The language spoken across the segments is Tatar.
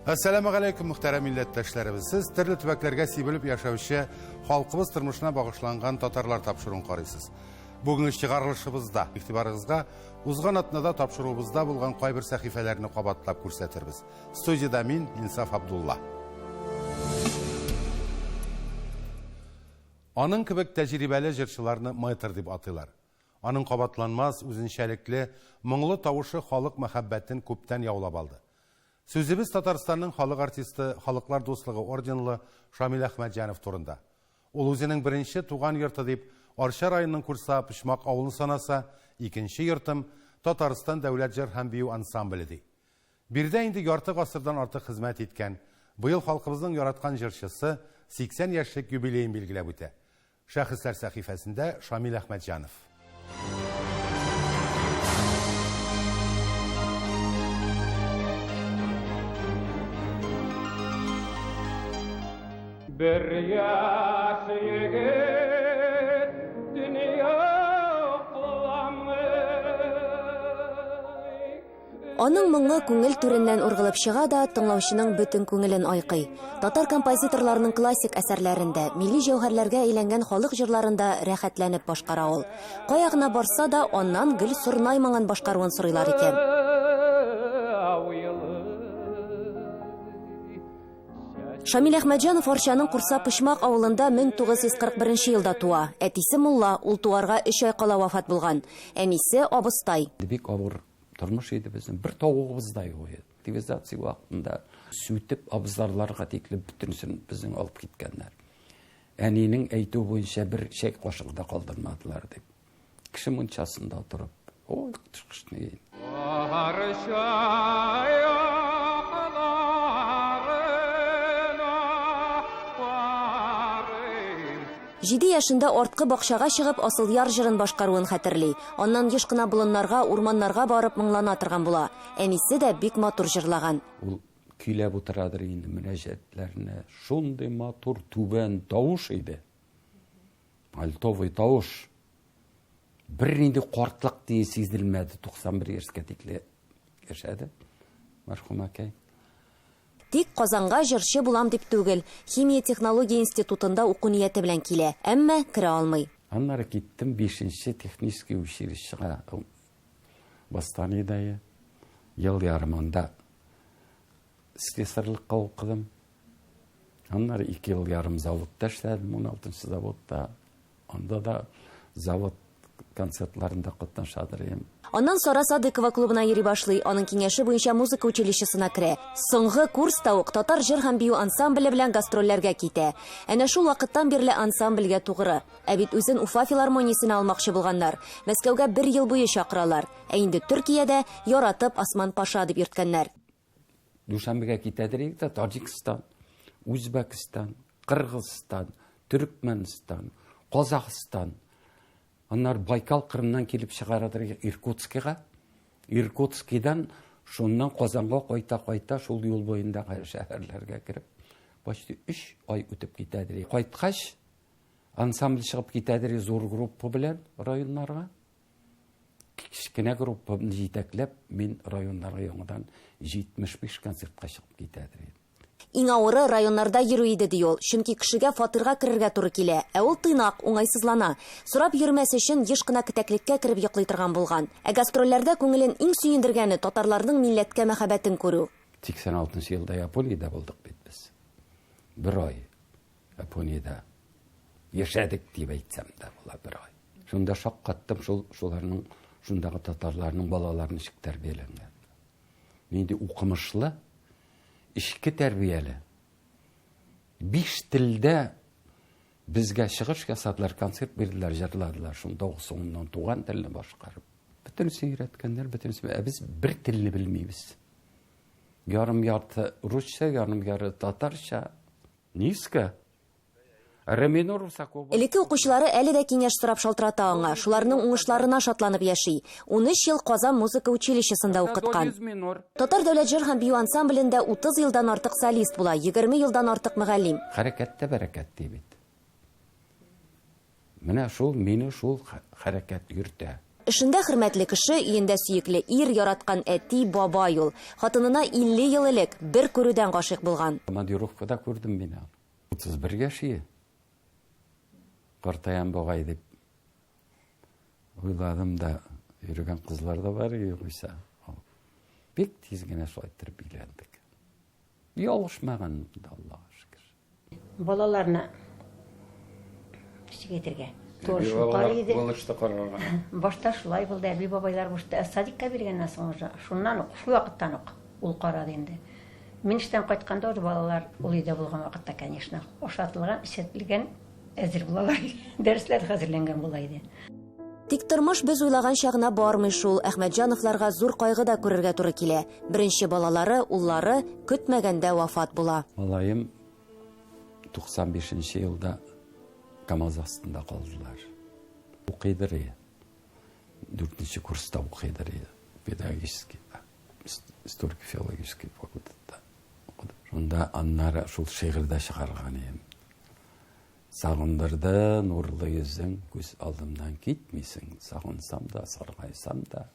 Әссәламу галәйкүм, мөхтәрәм милләттәшләребез. Сез төрле төбәкләргә сибелеп яшәүче халкыбыз тормышына багышланган татарлар тапшыруын карыйсыз. Бүгенге чыгарылышыбызда игътибарыгызга узган атнада тапшыруыбызда булган кайбер сәхифәләрне кабатлап күрсәтербез. Студиядә мин, Инсаф Абдулла. Аның кебек тәҗрибәле җырчыларны мэтр дип атыйлар. Аның кабатланмас, үзенчәлекле, моңлы тавышы халык мәхәббәтен күптән яулап алды. Сүзебез Татарстанның халык артисты, Халыклар дуслыгы орденлы Шамил Әхмәтҗанов турында. Ул үзенең беренче туган йорты дип Арча районының Курса Почмак авылын санаса, икенче йортым, Татарстан дәүләт җыр һәм бию ансамбле ди. Биредә инде ярты гасырдан артык хезмәт иткән, быел халкыбызның яраткан җырчысы 80 яшьлек юбилеен билгеләп үтә. Шәхесләр сәхифәсендә Шамил Әхмәтҗанов. Бер яшь егет дөнья куламый. Аның моңы күңел түреннән ургылып чыга да, тыңлаучының бөтен күңелен айкый. Татар композиторларының классик әсәрләрен дә, милли җәүһәрләргә әйләнгән халык җырларын да рәхәтләнеп башкара ул. Кая гына барса да, аннан гел сорнай моңын башкаруын сорыйлар икән. Шамил Әхмәтҗанов Арчаның Курса Почмак авылында 1941 елда туа. Әтисе мулла, ул туарга өч ай кала вафат булган. Әнисе абыстай. Бик авыр тормыш иде безнең. Бер тавыгыбыз да юк иде. Активизация вакытында сүтеп абзарларга тикле бөтенесен безнең алып киткәннәр. Әнинең әйтүе буенча бер чәй кашыгы да калдырмадылар дип. Кеше мунчасында торып, ой, коточкычный. Җиде яшендә арткы бакчага чыгып Асылъяр җырын башкаруын хәтерли. Аннан еш кына болыннарга, урманнарга барып моңлана торган була. Әнисе дә бик матур җырлаган. Ул көйләп утырадыр инде мөнәҗәтләрне. Шундый матур түбән тавыш иде. Альтовый тавыш. Бернинди картлык дие сизелмәде. 91 яшькә тикле яшәде мәрхүм әкәй. Тик Казанга җырчы булам дип түгел, химия-технология институтында уку нияте белән килә, әмма керә алмый. Аннары киттем бишенче технический училищега Восстаниедә. Ел ярым анда слесарьлыкка укыдым. Аннары 2 ел ярым заводта эшләдем, 16 заводта. Анда да завод концертларында катнашадыр идем. Аннан Сара Садыкова клубына йөри башлый. Аның киңәше буенча музыка училищесына керә. Соңгы курста ук татар җыр һәм бию ансамбле белән гастрольләргә китә. Әнә шул вакыттан бирле ансамбльгә тугры. Ә бит үзен Уфа филармониясенә алмакчы булганнар. Мәскәүгә бер ел буе чакыралар. Ә инде Төркиядә яратып Осман Паша дип йөрткәннәр. Дүшәмбегә китәдер идек тә Таҗикстан, Үзбәкстан, Кыргызстан, Төркмәнстан, Казахстан. Аннары Байкал кырыннан килеп чыгарадыр Иркутскига. Иркутскидан шуннан Казанга кайта-кайта шул юл буендагы шәһәрләргә кереп, почти 3 ай үтеп китәдер. Кайткач, ансамбль чыгып китәдер зур группа белән районнарга. Кечкенә группамны җитәкләп, мин районнарга яңадан 75 концертка чыгып китәдер идем. Иң авыры районнарда йөрү иде, ди ул. Чөнки кешегә фатирга керергә туры килә. Ә ул тыйнак, уңайсызлана. Сорап йөрмәс өчен еш кына кетәклеккә кереп йоклый торган булган. Ә гастрольләрдә күңелен иң сөендергәне, татарларның милләткә мәхәббәтен күрү. 86 нчы елда Япониядә булдык бит без. Бер ай Япониядә яшәдек дип әйтсәм дә була, бер ай. Шунда шаккаттым, шул шуларның шундагы татарларның балалары ничек тәрбияләнгән. Нинди укымышлы, эчке тәрбияле. Биш телдә безгә чыгыш ясадылар, концерт бирделәр, җырладылар. Шунда ук соңыннан туган телне башкарып. Бөтенесе өйрәткәннәр, бөтенесе. Ә без бер телне белмибез. Ярым ярты русча, ярым яры татарча. Низко. Элекке укучылары әле дә киңәш сорап шалтырата аңа. Шуларның уңышларына шатланып яши. 13 ел Казан музыка училищесында укыткан. Татар дәүләт җыр һәм бию ансамблендә 30 елдан артык солист була, 20 елдан артык мөгаллим. Хәрәкәттә бәрәкәт ди бит. Менә шул мине шул хәрәкәт йөртә. Эшендә хөрмәтле кеше, өендә сөекле ир, яраткан әти, бабай ул. Хатынына 50 ел элек, бер күрүдән гашыйк булган. Командировкада күрдем мин аны. 31 яшь Картаям бугай дип уйладым да, йөргән кызлар да бар югыйсә. Бик тиз генә шулай иттереп өйләндек. Ялгышмаган да, Аллага шөкер. Балаларны ничек әйтергә? Тоже карый иде. Булышты карарга. Башта шулай булды, әби бабайлар бушты. Ә садикка биргәннән соң уже, шуннан ук, шул вакыттан ук ул карады инде. Мин эштән кайтканда уже балалар ул өйдә булган вакытта, конечно, ашатылган, эчертелгән, әзер булалар. Дәресләр хәзерләнгән була иде. Тик тормыш без уйлаганча гына бармый шул. Әхмәтҗановларга зур кайгы да күрергә туры килә. Беренче балалары, уллары көтмәгәндә вафат була. Малаем 95 елда КАМАЗ астында калдылар. Укыйдыр иде. 4 курста укыйдыр иде. Педагогический, историко-филологический факультетта укыды. Шунда аннары шул шигырь дә чыгарган идем. Сагындырды нурлы йөзең, күз алдымнан китмисең, сагынсам да, саргайсам да,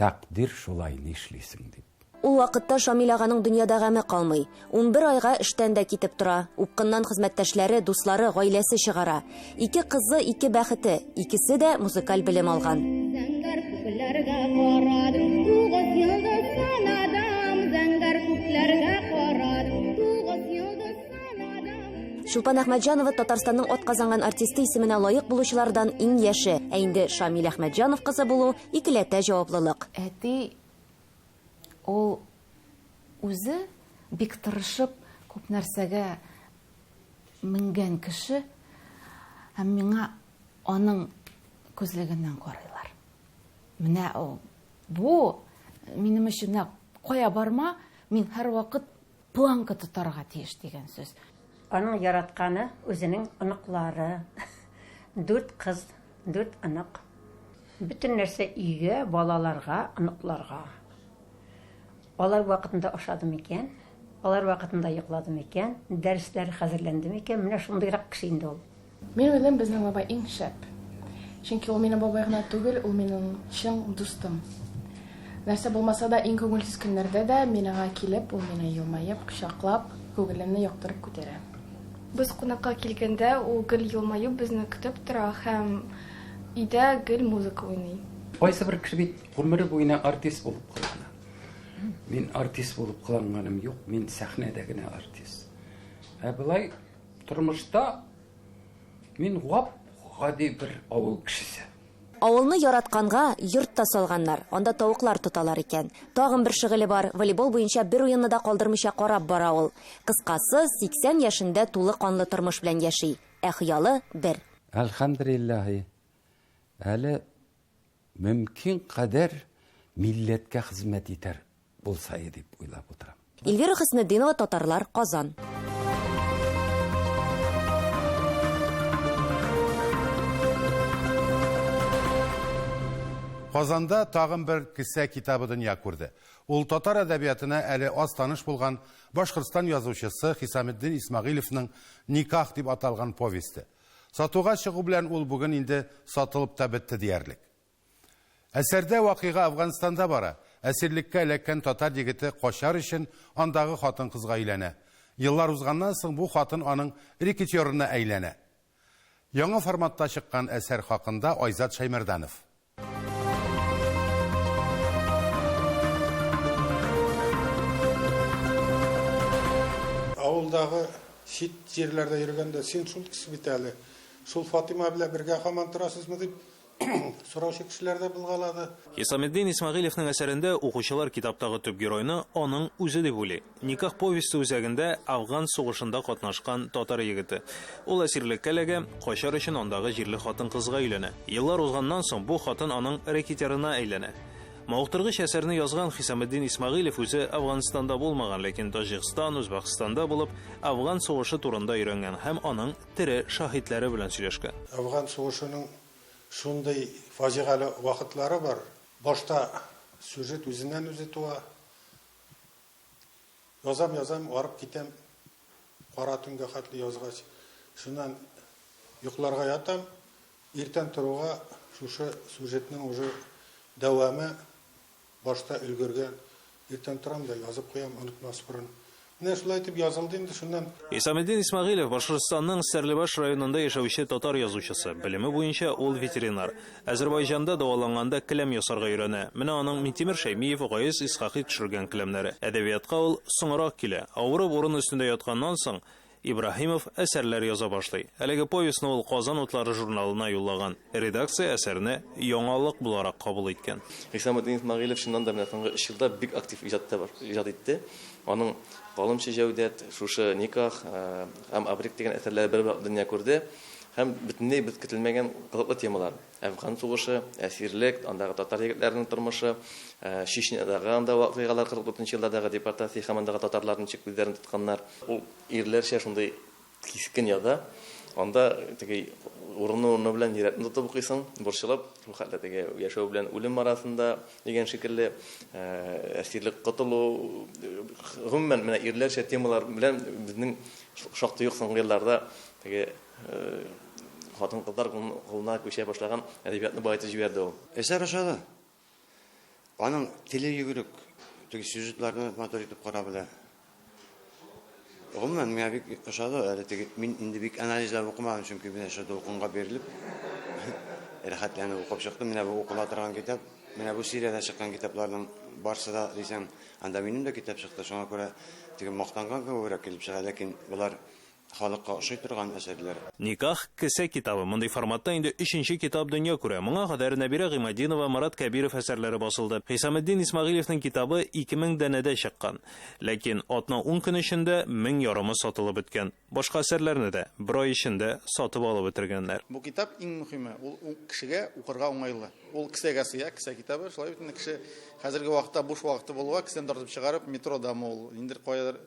тәкъдир шулай, нишлисең дип. Ул вакытта Шамил аганың дөньяда гаме калмый. 11 айга эштән дә китеп тора. Упкыннан хезмәттәшләре, дуслары, гаиләсе чыгара. Ике кызы, ике бәхете, икесе дә музыкаль белем алган. Зәңгәр күкләргә карадым, тугыз йолдыз санадым, зәңгәр күкләргә карадым, тугыз йолдыз санадым. Чулпан Әхмәтҗанова Татарстанның атказанган артисты исеменә лаек булучылардан иң яше. Ә инде Шамил Әхмәтҗанов кызы булу икеләтә җаваплылык. Әти ул үзе бик тырышып күп нәрсәгә менгән кеше, һәм миңа аның күзлегеннән карыйлар. Менә ул, бу минем өчен нәкъ кая барма, мин һәрвакыт планка тотарга тиеш дигән сүз. Аның яратканы үзенең оныклары. 4 кыз, 4 онык. Бөтен нәрсә өйгә, балаларга, оныкларга. Алар вакытында ашады микән? Алар вакытында йоклады микән? Дәресләр хәзерләнде микән? Менә шундыйрак кеше инде ул. Мин уйлыйм, безнең бабай иң шәп. Чөнки ул минем бабай гына түгел, ул минем чын дустым. Нәрсә булмаса да, иң күңелсез көннәрдә дә мин аңа килеп, ул мине елмаеп, кочаклап, күңелемне яктырып күтәрә. Без кунакка килгәндә, ул гел елмаеп безне көтеп тора һәм өйдә гел музыка уйный. Кайсы бер кеше бит гомере буена артист булып кылана. Мин артист булып кыланганым юк, мин сәхнәдә генә артист. Ә болай тормышта мин гап-гади бер авыл кешесе. Авылны яратканга йорт та салганнар, анда тавыклар тоталар икән. Тагын бер шөгыле бар, волейбол буенча бер уенны да калдырмыйча карап бара ул. Кыскасы, 80 яшендә тулы канлы тормыш белән яши. Ә хыялы бер. Әлхәмдүлилләһи, әле мөмкин кадәр милләткә хезмәт итәр булса иде дип уйлап утырам. Эльвира Хөснетдинова, Татарлар, Казан. Казанда тагын бер кесә китабы дөнья күрде. Ул татар әдәбиятына әле аз таныш булган Башкортстан язучысы Хисаметдин Исмәгыйлевның Никах дип аталган повесте. Сатуга чыгу белән ул бүген инде сатылып та бетте диярлек. Әсәрдә вакыйга Афганстанда бара. Әсирлеккә эләккән татар егете качар өчен андагы хатын-кызга өйләнә. Еллар узганнан соң бу хатын аның рекетерына әйләнә. Яңа форматта чыккан әсәр хакында Айзат Шәймәрданов. Авылдагы чит җирләрдә йөргәндә син шул кеше бит әле. Шул Фатима белән бергә һаман торасызмы дип сораучы кешеләр дә булгалады. Хисаметдин Исмәгыйлевның әсәрендә укучылар китаптагы төп геройны аның үзе дип уйлый. Никах повесте үзәгендә Афган сугышында катнашкан татар егете. Ул әсирлеккә эләгә, качар өчен андагы җирле хатын-кызга өйләнә. Еллар узганнан соң бу хатын аның рекетерына әйләнә. Мавыктыргыч әсәрне язган Хисаметдин Исмәгыйлев үзе Афганстанда булмаган, ләкин Таҗикстан, Үзбәкстанда булып, Афган сугышы турында өйрәнгән һәм аның тере шаһитләре белән сөйләшкән. Афган сугышының шундый фаҗигале вакытлары бар. Башта сюжет үзеннән үзе туа. Язам, язам, арып китәм. Кара төнгә хәтле язгач, шуннан йокларга ятам. Иртән торуга Шушы сюжетның уже дәвамы башта өлгергән. Иртән торам да язып куям, онытмас борын. Менә шулай итеп язылды инде шуннан. Исаметдин Исмәгыйлев Башкортстанның Стәрлебаш районында яшәүче татар язучысы. Белеме буенча ул ветеринар. Әзербайҗанда дәваланганда келәм ясарга өйрәнә. Менә аның Минтимер Шәймиев, Гаяз Исхакый төшергән келәмнәре. Әдәбиятка ул соңрак килә. Авырып урын өстендә ятканнан соң, Ибраһимов әсәрләр яза башлый. Әлеге повестьны ул Казан утлары журналына юллаган. Редакция әсәрне яңалык буларак кабул иткән. Хисаметдин Исмәгыйлев чыннан да менә соңгы өч елда бик актив иҗатта иҗат итте. Аның Калымчы Җәүдәт, шушы Никах һәм Абрек дигән әсәрләре бер-бер артлы дөнья күрде. Һәм бөтенләй без көтелмәгән кызыклы темалар. Әфган сугышы, әсирлек, андагы татар егетләренең тормышы, Чечнядагы анда вакыйгалар, 44 нче еллардагы депортация һәм андагы татарлар ничек үзләрен тотканнар. Ул ирләрчә шундый кискен яза. Анда теге урыны-урыны белән йөрәкне тотып укыйсың, борчылып, шул хәтле теге яшәү белән үлем арасында дигән шикелле, әсирлек, котылу, гомумән, менә ирләрчә темалар белән безнең шактый ук соңгы елларда теге хатын-кызлар кулына күчә башлаган әдәбиятны баетып җибәрде ул. Әсәр ошады. Аның теле йөгерек, теге сюжетларны матур итеп кора белә. Гомумән, миңа бик ошады. Әле теге мин инде бик анализлап укымадым, чөнки менә шул дулкынга бирелеп рәхәтләнеп укып чыктым. Менә бу укыла торган китап, менә бу сериядә чыккан китапларның барсы да дисәң, анда минем дә китап чыкты. Шуңа күрә теге мактанган кебегрәк килеп чыга, ләкин болар Халыкка ошый торган әсәрләр. Никах, кесә китабы. Мондый форматта инде өченче китап дөнья күрә. Моңа кадәр Нәбирә Гыйматдинова, Марат Кәбиров әсәрләре басылды. Хисаметдин Исмәгыйлевнең китабы 2000 данәдә чыккан. Ләкин атна-ун көн эчендә 1000 ярымы сатылып беткән. Башка әсәрләрне дә бер ай эчендә сатып алып бетергәннәр. Бу китап иң мөхиме, ул кешегә укырга уңайлы. Ул кесәгә сыя, кесә китабы. Шулай бит инде кеше хәзерге вакытта буш вакыты булуга кесәне тартып чыгарып, метродамы ул, ниндидер каядыр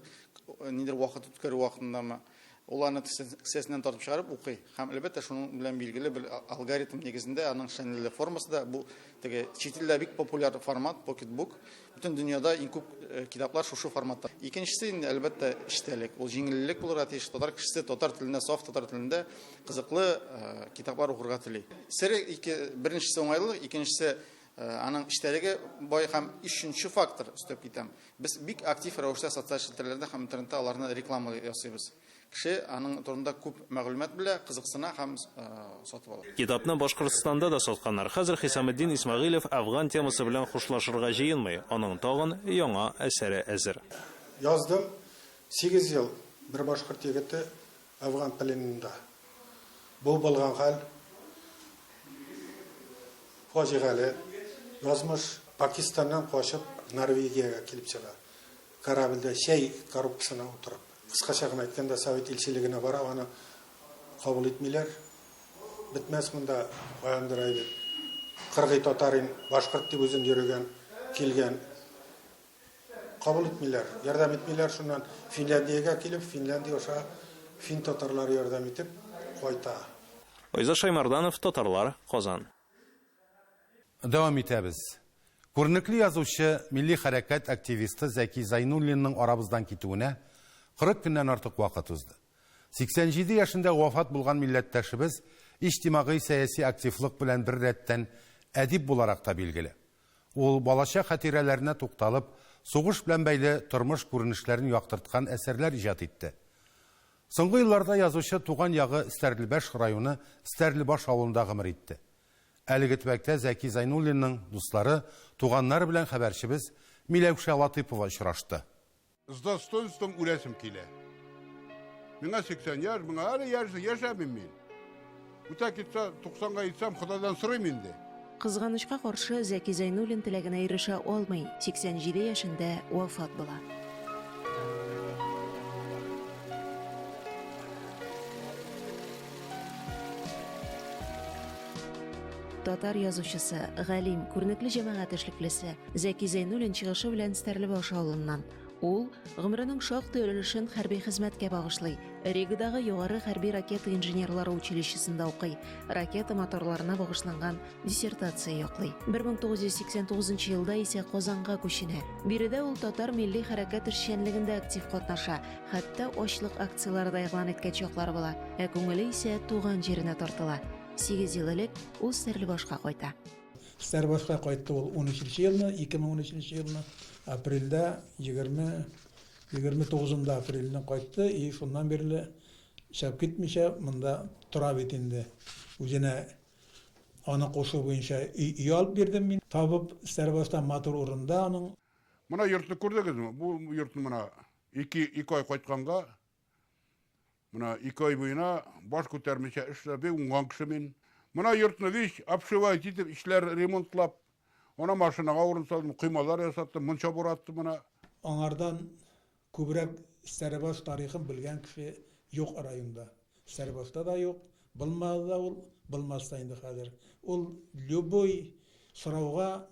Нидер вакыт үткәрү вакытындамы, ул аны кесәсеннән тартып чыгарып укый. Һәм, әлбәттә, шуның белән билгеле бер алгоритм нигезендә аның эшләнеле формасы да бу теге чит илдә бик популяр формат, покетбук. Бөтен дөньяда иң күп э, китаплар шушы форматта. Икенчесе инде, әлбәттә, эчтәлек. Ул җиңеллек булырга тиеш. Татар кешесе татар телендә, саф татар телендә кызыклы э, китаплар укырга тели. Сере ике, беренчесе уңайлылык, икенчесе э, аның эчтәлеге бай һәм өченче фактор өстәп китәм. Без бик актив рәвештә социаль челтәрләрдә һәм интернетта аларны реклама ясыйбыз. Кеше аның турында күп мәгълүмат белә, кызыксына һәм сатып ала. Китапны Башкортстанда да сатканнар. Хәзер Хисаметдин Исмәгыйлев Әфган темасы белән хушлашырга җыенмый. Аның тагын яңа әсәре әзер. Яздым. Сигез ел бер башкорт егете Әфган пленында. Бу булган хәл фаҗигале язмыш. Пакистаннан качып Норвегиягә килеп чыга. Корабльдә чәй коробкасына утырып. Кыскача гына әйткәндә, Совет илчелегенә бара, аны кабул итмиләр. Бетмәс монда каяндыр әйбер. Кыргый татарин, башкорт дип үзен йөрегән, килгән. Кабул итмиләр, ярдәм итмиләр, шуннан Финляндиягә килеп, Финляндия аша фин татарлары ярдәм итеп кайта. Айзат Шаймарданов, Татарлар, Казан. Дәвам итәбез. Күренекле язучы, милли хәрәкәт активисты Зәки Зайнуллинның арабыздан китүенә 40 көннән артык вакыт узды. 87 яшендә вафат булган милләттәшебез иҗтимагый-сәяси активлык белән беррәттән әдип буларак та билгеле. Ул балачак хатирәләренә тукталып, сугыш белән бәйле тормыш күренешләрен яктырткан әсәрләр иҗат итте. Соңгы елларда язучы туган ягы Стәрлебәш районы Стәрлебаш авылында гомер итте. Әлеге төбәктә Зәки Зайнуллинның дуслары, туганнары белән хәбәрчебез Миләүшә Латыйпова очрашты. С достоинством үләсем килә. Миңа 80 яшь, миңа әле яшь, яшәмим мин. Үтә китсә, 90-га җитсәм, Ходадан сорыйм инде. Кызганычка каршы, Зәки Зәйнуллин теләгенә ирешә алмый, 87 яшендә вафат була. Татар язучысы, галим, күренекле җәмәгать эшлеклесе Зәки Зәйнуллин чыгышы белән Стәрлебаш авылыннан. Ул гомеренең шактый өлешен хәрби хезмәткә багышлый. Ригадагы югары хәрби ракета инженерлары училищесында укый, ракета моторларына багышланган диссертация яклый. 1989 елда исә Казанга күченә. Биредә ул татар милли хәрәкәт эшчәнлегендә актив катнаша, хәтта ачлык акцияләре дә игълан иткән чаклары була. Ә күңеле исә туган җиренә тартыла. Сигез ел элек ул Стәрлебашка кайта. Стәрлебашка кайтты ул унөченче елны, 2013 елны, апрельдә, егерме, 29 апрельне кайтты и шуннан бирле чыгып китмичә монда тора бит инде. Үзенә аны кушу буенча өй, өй алып бирдем мин. Табып, Стәрлебашта матур урында аның. Менә йортны күрдегезме? Бу йортны менә ике, ике ай кайтканга, менә ике ай буена баш күтәрмичә эшләп, бик уңган кеше мин. Менә йортны вич обшивать итеп, эчләр ремонтлап, ана машинага урын салдым, коймалар ясаттым, мунча бураттым менә. Аңардан күбрәк Стәребаш тарихын белгән кеше юк районда. Стәребашта да юк, булмады да ул, булмас та инде хәзер. Ул любой сорауга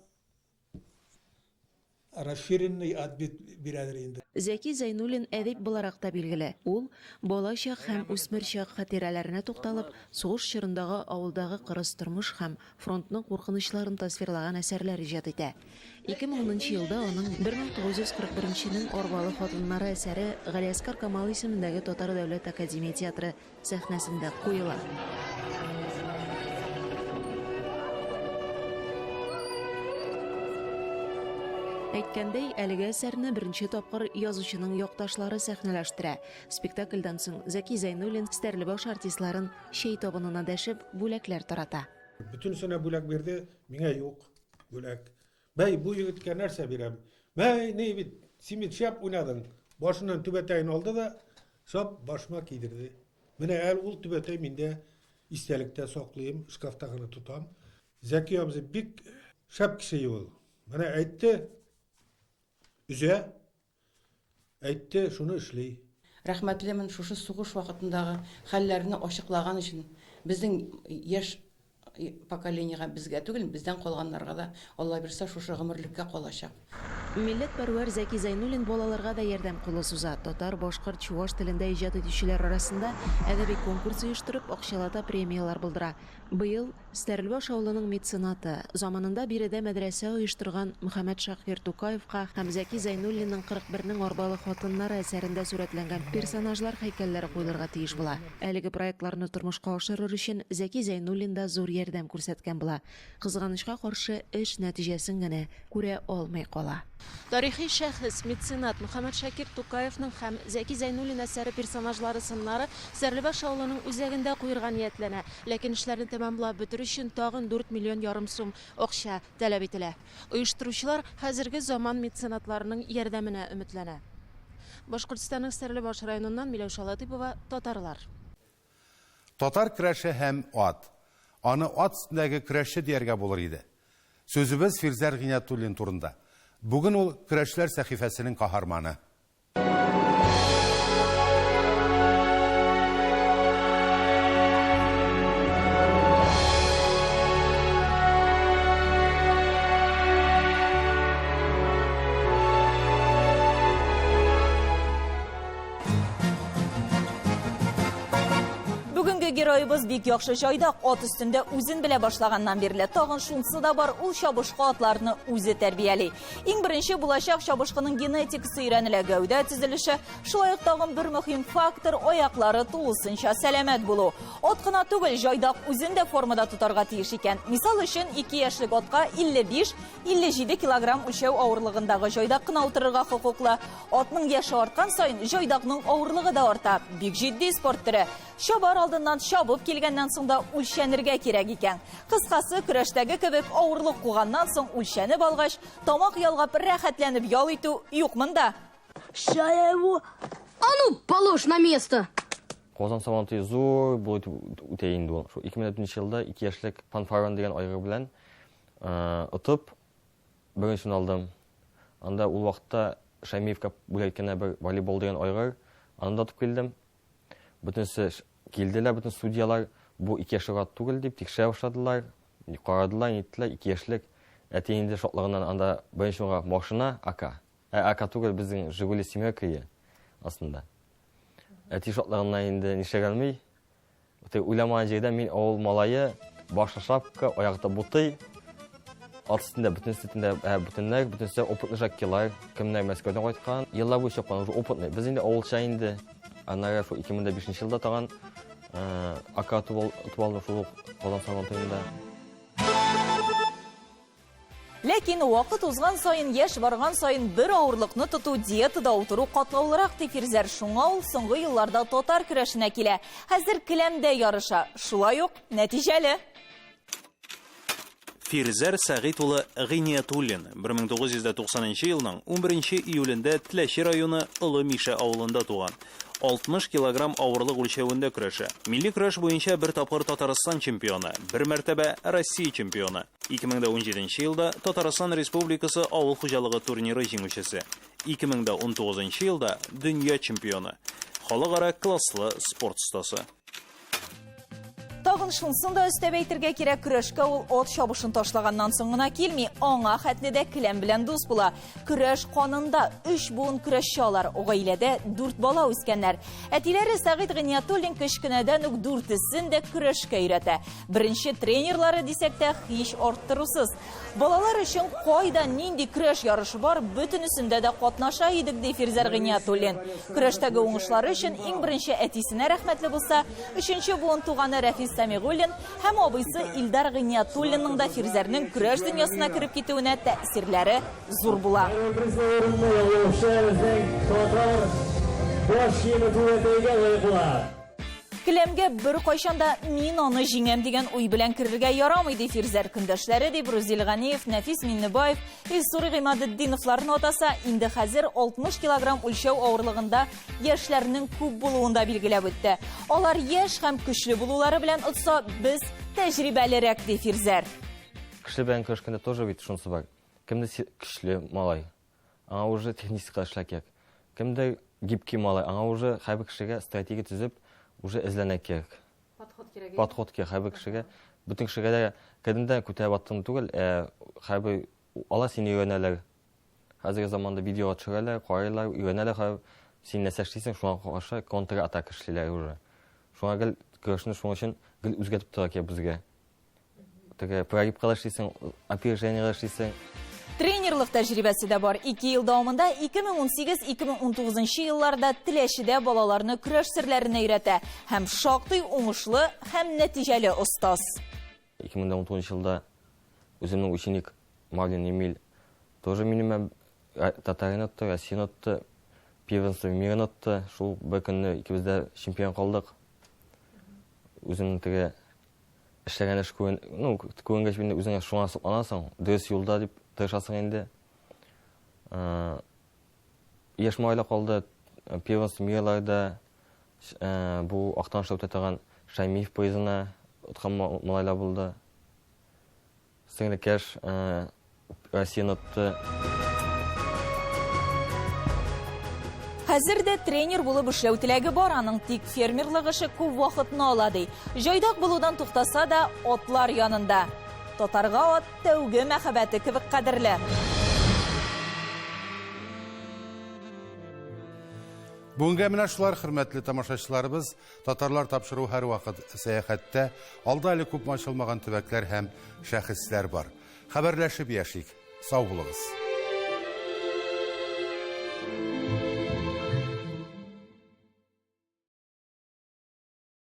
Расширенный ответ бирәдер инде. Зәки Зәйнуллин әдип буларак та билгеле. Ул, бала чак һәм үсмер чак хатирәләренә тукталып, сугыш чорындагы авылдагы кырыс тормыш һәм фронтның куркынычларын тасвирлаган әсәрләр иҗат итә. 2010 нчы елда аның 1941 нең Арбалы хатыннары әсәре Галиәсгар Камал исемендәге Татар дәүләт академия театры сәхнәсендә куела. Әйткәндәй, әлеге әсәрне беренче тапкыр язучының якташлары сәхнәләштерә. Спектакльдән соң Зәки Зәйнуллин Стәрлебаш артистларын чәй табынына дәшеп, бүләкләр тарата. Бөтенесенә бүләк бирде, миңа юк бүләк. Бәй, бу егеткә нәрсә бирәм? Бәй, ни бит, син бит шәп уйнадың. Башыннан түбәтәен алды да, шап башыма кидерде. Менә әле ул түбәтәй миндә истәлектә саклыйм, шкафта гына тотам. Зәки абзый бик шәп кеше ул. Менә әйтте, өзә, әйтте, шуны эшли. Рәхмәтлемен шушы сугыш вакытындагы хәлләрне ачыклаган өчен. Безнең яшь поколениегә, безгә түгел, бездән калганнарга да, Алла бирса, шушы гомерлеккә калачак. Милләтпәрвәр Зәки Зәйнуллин балаларга да ярдәм кулы суза. Татар, башкорт, чуваш телендә иҗат итүчеләр арасында әдәби конкурс оештырып, акчалата премияләр булдыра. Быел Стәрлебаш авылының меценаты, заманында биредә мәдрәсә оештырган Мөхәммәтшакир Тукаевка һәм Зәки Зәйнуллинның 41 нең арбалы хатыннары әсәрендә сурәтләнгән персонажлар һәйкәлләре куелырга тиеш була. Әлеге проектларны тормышка ашырыр өчен Зәки Зәйнуллин да зур ярдәм күрсәткән була. Кызганычка каршы, эш нәтиҗәсен генә күрә алмый кала. Тарихи шәхес, меценат Мөхәммәтшакир Тукаевның һәм Зәки Зәйнуллин әсәре персонажлары сыннары Стәрлебаш авылының үзәгендә куерга ниятләнә. Ләкин эшләрне тәмамлап бетерү өчен тагын дүрт миллион ярым сум акча таләп ителә. Оештыручылар хәзерге заман меценатларының ярдәменә өметләнә. Башкортстанның Стәрлебаш районыннан Миләүшә Латыйпова, Татарлар. Татар көрәше һәм ат. Аны ат өстендәге көрәшче дияргә булыр иде. Сүзебез Фирзәр Гыйниятуллин турында. Бүген ул Көрәшләр сәхифәсенең каһарманы. Бүгенге героебыз бик яхшы җайдак, ат өстендә үзен белә башлаганнан бирле. Тагын шунсы да бар, ул чабышкы атларны үзе тәрбияли. Иң беренче булачак чабышкының генетикасы өйрәнелә, гәүдә төзелеше, шулай ук тагын бер мөһим фактор, аяклары тулысынча сәламәт булу. Ат кына түгел, җайдак үзен дә формада тотарга тиеш икән. Мисал өчен, 2 яшьлек атка 55 57 килограмм үлчәү авырлыгындагы җайдак кына утырырга хокуклы. Атның яше арткан саен җайдакның авырлыгы да арта. Бик җитди спорт төре. Чабар алдыннан чабып килгәннән соң да үлчәнергә кирәк икән. Кыскасы, көрәштәге кебек авырлык куганнан соң үлчәнеп алгач, тамак ялгап рәхәтләнеп ял итү юк монда. Ща я его... А ну, положь на место! Казан Сабантуе зур булып үтә инде ул. Шул 2004 елда 2 яшьлек Фанфарон дигән айгыр белән Отып, беренче урын алдым. Анда ул вакытта Шәймиевка бүләк иткәннәр бер волейбол дигән айгыр. Аны да отып килдем. Бөтенесе килделәр, бөтен судьялар, бу ике яшьлек ат түгел дип тикшерә башладылар. Карадылар, ниттеләр, ике яшьлек. Әти инде шатлыгыннан анда беренче урынга машина, АК. Ә АК түгел, безнең Жигули семерка астында. Әти шатлыгыннан инде нишләргә белми. Теге уйламаган җирдән мин авыл малае, башта шапка, аякта бутый, ат өстендә бөтенесе тендә, ә, бүтәннәр, бөтенесе опытный жаккилар, кемнәр Мәскәүдән кайткан, еллар буе чапкан, уже опытный. Без инде авылча инде. Аннары шул 2005 елда тагын Ака отып алдым шул ук Казан Сабан туенда. Ләкин вакыт узган саен, яшь барган саен бер авырлыкны тоту, диетада утыру катлаулырак, ди Фирзәр. Шуңа ул соңгы елларда татар көрәшенә килә. Хәзер келәмдә ярыша. Шулай ук нәтиҗәле. Фирзәр Сәгыйть улы Гыйниятуллин 1990 елның 11 июлендә Теләче районы Олы Мишә авылында туган. 60 килограмм авырлык үлчәвендә көрәшә. Милли көрәш буенча бер тапкыр Татарстан чемпионы, бер мәртәбә Россия чемпионы. 2017 елда Татарстан Республикасы авыл хуҗалыгы турниры җиңүчесе. 2019 елда дөнья чемпионы. Халыкара класслы спорт остасы. Тагын шунсын да өстәп әйтергә кирәк, көрәшкә ул ат чабышын ташлаганнан соң гына килми, аңа хәтле дә келәм белән дус була. Көрәш канында өч буын көрәшче алар, гаиләдә дүрт бала үскәннәр. Әтиләре Сәгыйть Гыйниятуллин кечкенәдән үк дүртесен дә көрәшкә өйрәтә. Беренче тренерлары дисәк тә, һич арттырусыз. Балалар өчен кайда нинди көрәш ярышы бар, бөтенесендә дә катнаша идек, ди Фирзәр Гыйниятуллин. Көрәштәге уңышлары өчен иң беренче әтисенә рәхмәтле булса, өченче буын туганы Рәфис Сәмигуллин һәм абыйсы Илдар Гыйниятуллинның да Фирзәрнең көрәш дөньясына кереп китүенә тәэсирләре зур була. Призлы урынны яулаучы безнең татар баш киеме түбәтәйгә лаек була. Келәмгә беркайчан да мин аны җиңәм дигән уй белән керергә ярамый, ди Фирзәр. Көндәшләре дип Рузил Ганиев, Нәфис Миннебаев, Илсур Гыймадетдиновларны атаса, инде хәзер 60 килограмм үлчәү авырлыгында яшьләрнең күп булуын да билгеләп үтте. Алар яшь һәм көчле булулары белән отса, без тәҗрибәлерәк, ди Фирзәр. Кеше белән көрәшкәндә тоже бит шунысы бар. Кемдер көчле малай, аңа уже технически эшләр кирәк. Кемдер гибкий малай, аңа уже һәрбер кешегә стратегия төзеп, уже эзләнә кирәк. Подход кирәк. Подход кирәк һәрбер кешегә. Бөтен кешегә дә кемдә күтәреп аттың түгел, ә һәрбер алар сине өйрәнәләр. Хәзерге заманда видеога төшерәләр, карыйлар, өйрәнәләр һәм син нәрсә эшлисең, шуңа каршы контратака эшлиләр уже. Шуңа гел көрәшне шуның өчен гел үзгәртеп тора кирәк безгә. Теге прогибка эшлисең, опережениега эшлисең. Тренерлык тәҗрибәсе дә бар. 2 ел дәвамында 2018-2019 елларда Теләчедә балаларны көрәш серләренә өйрәтә һәм шактый уңышлы һәм нәтиҗәле остаз. 2019 елда үземнең ученик Марлин Эмиль тоже минем Татарин отты, Россияны отты, первенство мирын отты. Шул бер көнне икебез дә чемпион калдык. Үземнең теге эшләгән эш күрен, ну, күренгәч инде үзеңә шуңа сокланасың, дөрес юлда дип тырышасың инде. Яшь малайлар калды, первенство мирларда, бу Актанышта үтә торган Шаймиев призына откан малайлар булды. Сеңлекәш Россияны отты. Хәзер дә тренер булып эшләү теләге бар аның, тик фермерлык эше күп вакытны ала ди. Җайдак булудан туктаса да, атлар янында. Татарга ат тәүге мәхәббәте кебек кадерле. Бүгенгә менә шулар, хөрмәтле тамашачыларыбыз, татарлар тапшыру һәрвакыт сәяхәттә, алда әле күп ачылмаган төбәкләр һәм шәхесләр бар. Хәбәрләшеп яшик. Сау булыгыз.